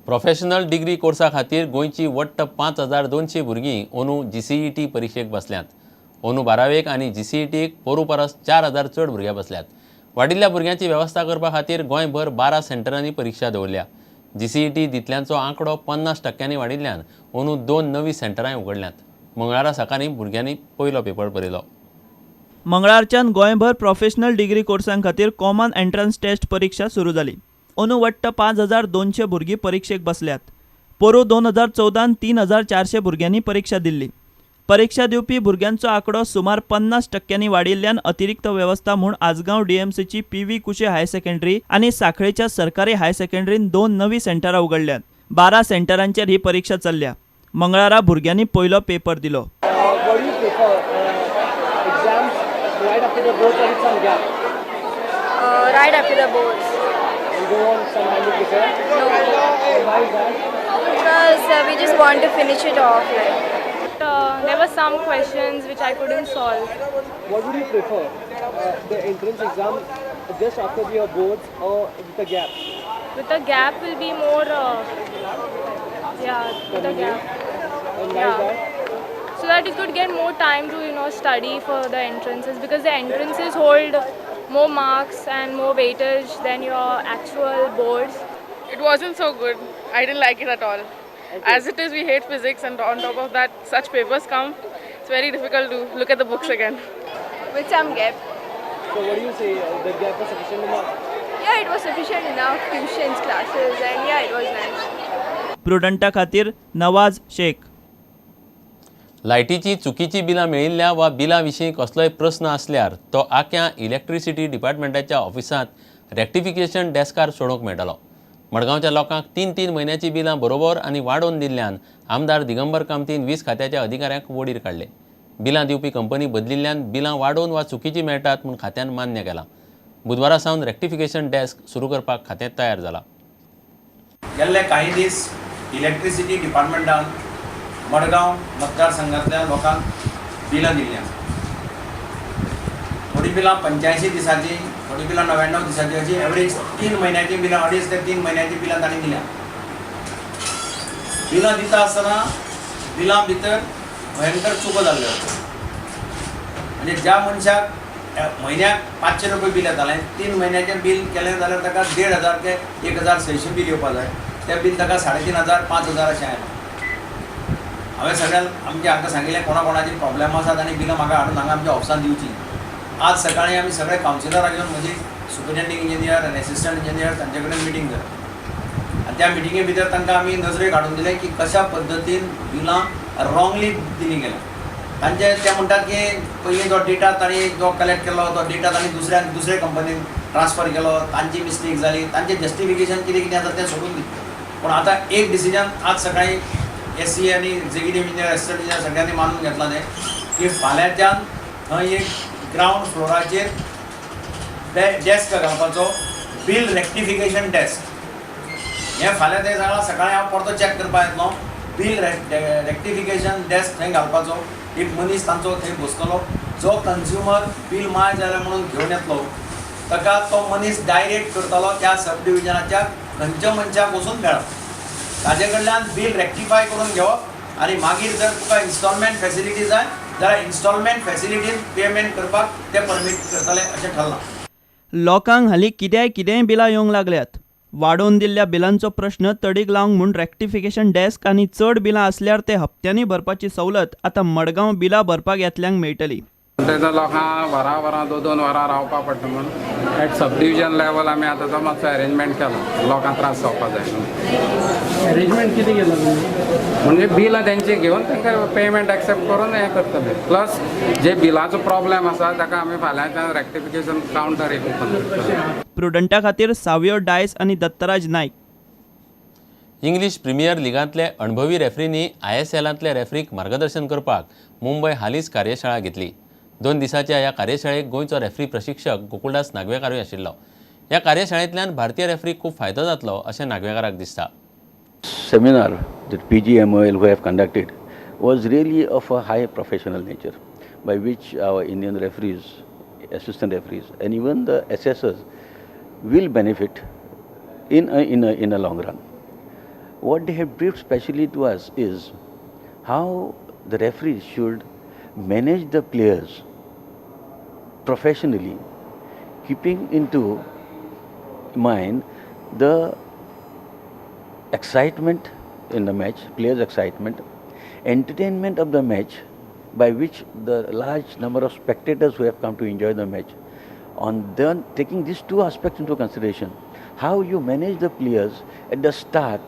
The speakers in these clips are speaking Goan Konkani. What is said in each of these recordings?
प्रोफेशनल डिग्री कोर्सा खातीर गोंयची वट्ट 5200 भुरगीं अंदू जीसीईटी परिक्षेक बसल्यांत. अंदू बारावेक आनी जीसीईटीक पोरूं परस 4000 चड भुरगे बसल्यात. वाडिल्ल्या भुरग्यांची वेवस्था करपा खातीर गोंयभर 12 सेंटरांनी परिक्षा दवरल्या. जीसीईटी दितल्यांचो आंकडो 50 टक्क्यांनी वाडिल्ल्यान अंदू दोन नवीं सेंटरांय उगडल्यांत. मंगळारा सकाळीं भुरग्यांनी पयलो पेपर बरयलो. मंगळारच्यान गोंयभर प्रोफेशनल डिग्री कोर्सां खातीर कॉमन एंट्रन्स टेस्ट परिक्षा सुरू जाली. अंदू वट्ट 5200 भुरगीं परिक्षेक बसल्यात. पोरूं 2014त 3400 भुरग्यांनी परिक्षा दिल्ली. परिक्षा दिवपी भुरग्यांचो आंकडो सुमार 50 टक्क्यांनी वाडिल्ल्यान अतिरिक्त वेवस्था म्हूण आजगांव डीएमसीची पी व्ही कुशे हायर सेकंडरी आनी सांखळेच्या सरकारी हायर सेकंडरीन दोन नवीं सेंटरां उगडल्यांत. 12 सेंटरांचेर ही परिक्षा चल्ल्या. मंगळारा भुरग्यांनी पयलो पेपर दिलो. What do you prefer? Exams right after the boards or with some gap? Right after the boards. You don't want some time to prepare? No. And why is that? Because we just want to finish it off. Like, There were some questions which I couldn't solve. What would you prefer? The entrance exam just after your boards or with a gap? With a gap will be more, yeah, with a gap. And why is that? So that you could get more time to study for the entrances, because the entrances hold more marks and more weightage than your actual boards. It wasn't so good. I didn't like it at all. As it is, we hate physics, and on top of that, such papers come. It's very difficult to look at the books again. With some gap. So what do you say? The gap was sufficient enough? Yeah, it was sufficient enough. Tuitions, classes, and yeah, it was nice. प्रुडंटा खातीर नवाज शेख. लायटीची चुकीची बिलां मेळिल्ल्या वा बिलां विशीं कसलोय प्रस्न आसल्यार तो आक्यां इलेक्ट्रिसिटी डिपार्टमेंटाच्या ऑफिसांत रेक्टिफिकेशन डेस्कार सोडोवंक मेळटलो. मडगांवच्या लोकांक तीन तीन म्हयन्याचीं बिलां बरोबर आनी वाडोवन दिल्ल्यान आमदार दिगंबर कामतीन वीज खात्याच्या अधिकाऱ्यांक वडीर काडले. बिलां दिवपी कंपनी बदलिल्ल्यान बिलां वाडोवन वा चुकीचीं मेळटात म्हूण खात्यान मान्य केलां. बुधवारा सावन रेक्टिफिकेशन डेस्क सुरू करपाक खातें तयार जालां. गेल्ले काही दीस इलेक्ट्रिसिटी डिपार्टमेंटान मडगांव मतदारसंघातल्या लोकांक बिलां दिल्लीं आसा. थोडीं बिलां 85 दिसांची, थोडीं बिलां 99 दिसांची, अशी एवरेज 3 म्हयन्याचीं बिलां, 2.5 ते 3 म्हयन्याचीं बिलां तांणी दिल्या. बिलां दिता आसतना बिलां भितर भयंकर चुको जाल्ल्यो आसा. म्हणजे ज्या मनशाक म्हयन्याक 500 रुपया बील येतालें, 3 म्हयन्याचें बील केलें जाल्यार ताका 1500 ते 1600 बील येवपा जाय, तें बील ताका 3500, 5000 अशें आयलां. हांवें सगळ्यांक आमच्या हांकां सांगिल्लें, कोणा कोणाची प्रॉब्लेम आसा तांणी बिलां म्हाका हाडून हांगा आमच्या ऑफिसान दिवची. आज सकाळीं आमी सगळे कावन्सिलराक घेवन म्हजी सुपरिटेंडींग इंजिनियर आनी एसिस्टंट इंजिनियर तांचे कडेन मिटींग जाली आनी त्या मिटिंगे भितर तांकां आमी नजरेक हाडून दिलें की कशा पद्दतीन बिलां रॉंगली दिली गेल्या. तांचे ते म्हणटात की पयलीं जो डेटा तांणी जो कलेक्ट केलो, तो डेटा तांणी दुसऱ्या दुसरे कंपनीन ट्रान्सफर केलो, तांची मिस्टेक जाली. तांचें जस्टिफिकेशन कितें कितें आसा तें सोडून दी, पूण आतां एक डिसिजन आज सकाळीं एसई आनी एक्झिक्युटीव इंजिनियर, एसिस्टंट इंजिनियर सगळ्यांनी मानून घेतलां तें की फाल्यांच्यान थंय एक ग्रावंड फ्लोराचेर डेस्क घालपाचो, बील रेक्टिफिकेशन डेस्क. हें फाल्यां तें सांगलां. सकाळीं हांव परतो चॅक करपाक येतलो. बील रेक्टिफिकेशन डेस्क थंय घालपाचो. एक मनीस तांचो थंय बसतलो. जो कन्ज्युमर बील माय जालें म्हणून घेवन येतलो, ताका तो मनीस डायरेक्ट करतलो त्या सब डिविजनाच्या खंयच्या मनशाक वचून मेळप, ताजे कडल्यान बील रेक्टिफाय करून घेवप आनी मागीर जर तुका इन्स्टॉलमेंट फॅसिलिटी जाय जाल्यार इन्स्टॉलमेंट फॅसिलिटीन पेमेंट करपाक ते परमीट करतले अशें ठरलां. लोकांक हालीं कित्याय कितेंय बिलां येवंक लागल्यात. वाडोवन दिल्ल्या बिलांचो प्रश्न तडीक लावंक म्हूण रेक्टिफिकेशन डेस्क आनी चड बिलां आसल्यार ते हप्त्यांनी भरपाची सवलत आतां मडगांव बिलां भरपाक येतल्यांक मेळटली. म्हणटकीच लोकांक वरां वरां, दोन दोन वरां रावपा पडटा म्हूण एट सब डिविजन लेवल आमी आतां तो मातसो अरेंजमेंट केला, लोकांक त्रास जावपा जायना. अरेंजमेंट कितें केलां तुमी? म्हणजे बिलां तेंची घेवन तांकां पेमेंट एक्सेप्ट करून हें करतले. प्लस जे बिलाचो प्रॉब्लेम आसा, ताका आमी फाल्यांच्यान रेक्टिफिकेशन कावंटर एक ओपन करतले. प्रुडंटा खातीर सावियो डायस आनी दत्तराज नायक. इंग्लीश प्रिमियर लिगांतले अणभवी रेफ्रींनी आयएसएलांतले रेफ्रीक मार्गदर्शन करपाक मुंबय हालींच कार्यशाळा घेतली. 2 दिसांच्या ह्या कार्यशाळेक गोंयचो रेफ्री प्रशिक्षक गोकुळदास नागवेकारूय आशिल्लो. ह्या कार्यशाळेंतल्यान भारतीय रेफ्रीक खूब फायदो जातलो अशें नागवेकाराक दिसता. Seminar that PGMOL who have conducted was really of a high professional nature, by which our Indian referees, assistant referees and even the assessors will benefit in a long run. What they have briefed specially to us is how the referees should manage the players professionally, keeping into mind the excitement in the match, players' excitement, entertainment of the match, by which the large number of spectators who have come to enjoy the match. On then taking these two aspects into consideration, how you manage the players at the start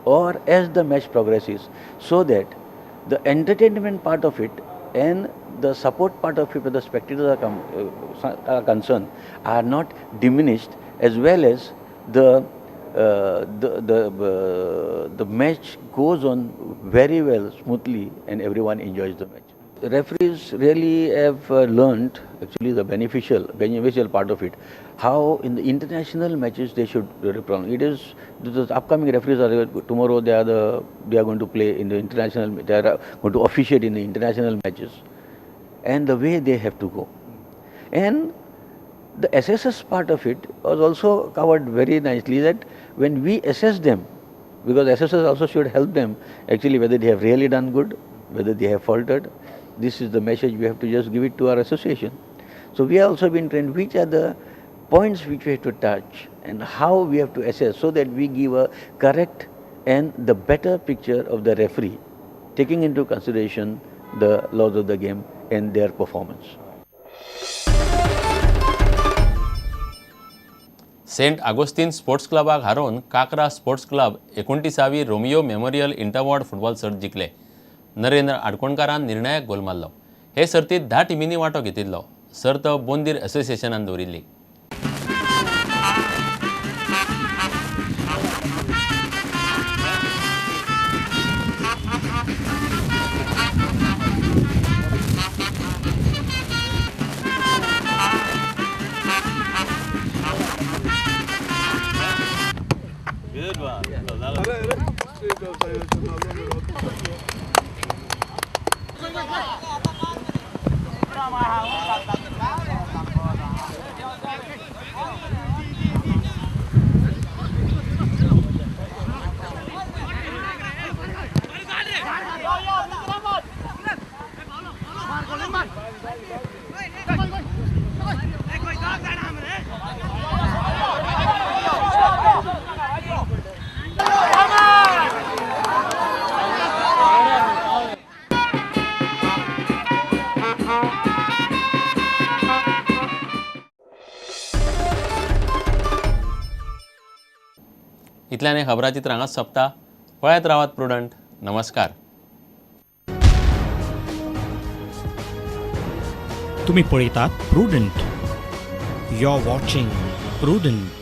or as the match progresses, so that the entertainment part of it and the support part of it where the spectators are concerned are not diminished, as well as the match goes on very well, smoothly, and everyone enjoys the match. Referees really have learned actually the beneficial part of it, how in the international matches they should represent. It is the upcoming referees are tomorrow. They are going to play in the international. They are going to officiate in the international matches, and the way they have to go, and the assessors part of it was also covered very nicely, that when we assess them, because assessors also should help them actually whether they have really done good, whether they have faltered. This is the message we have to just give it to our association. So we have also been trained which are the points which we have to touch and how we have to assess, so that we give a correct and the better picture of the referee, taking into consideration the laws of the game and their performance. Saint Augustine sports क्लबाक हारोवन काकरा स्पोर्ट्स क्लब 29वी रोमियो मेमोरियल इंटरवॉर्ड फुटबॉल सर्त जिखले. नरेंद्र आडकोणकारान निर्णायक गोल मारलो. हे सर्तीत 10 टिमींनी वांटो घेतिल्लो. सर्त बोंदीर असोसिएशनान दवरिल्ली. इतल्यान खबराचित्र हांगाच सोंपता. पळयत रावात प्रुडंट. नमस्कार. तुम्ही पळयतात Prudent. You are watching Prudent.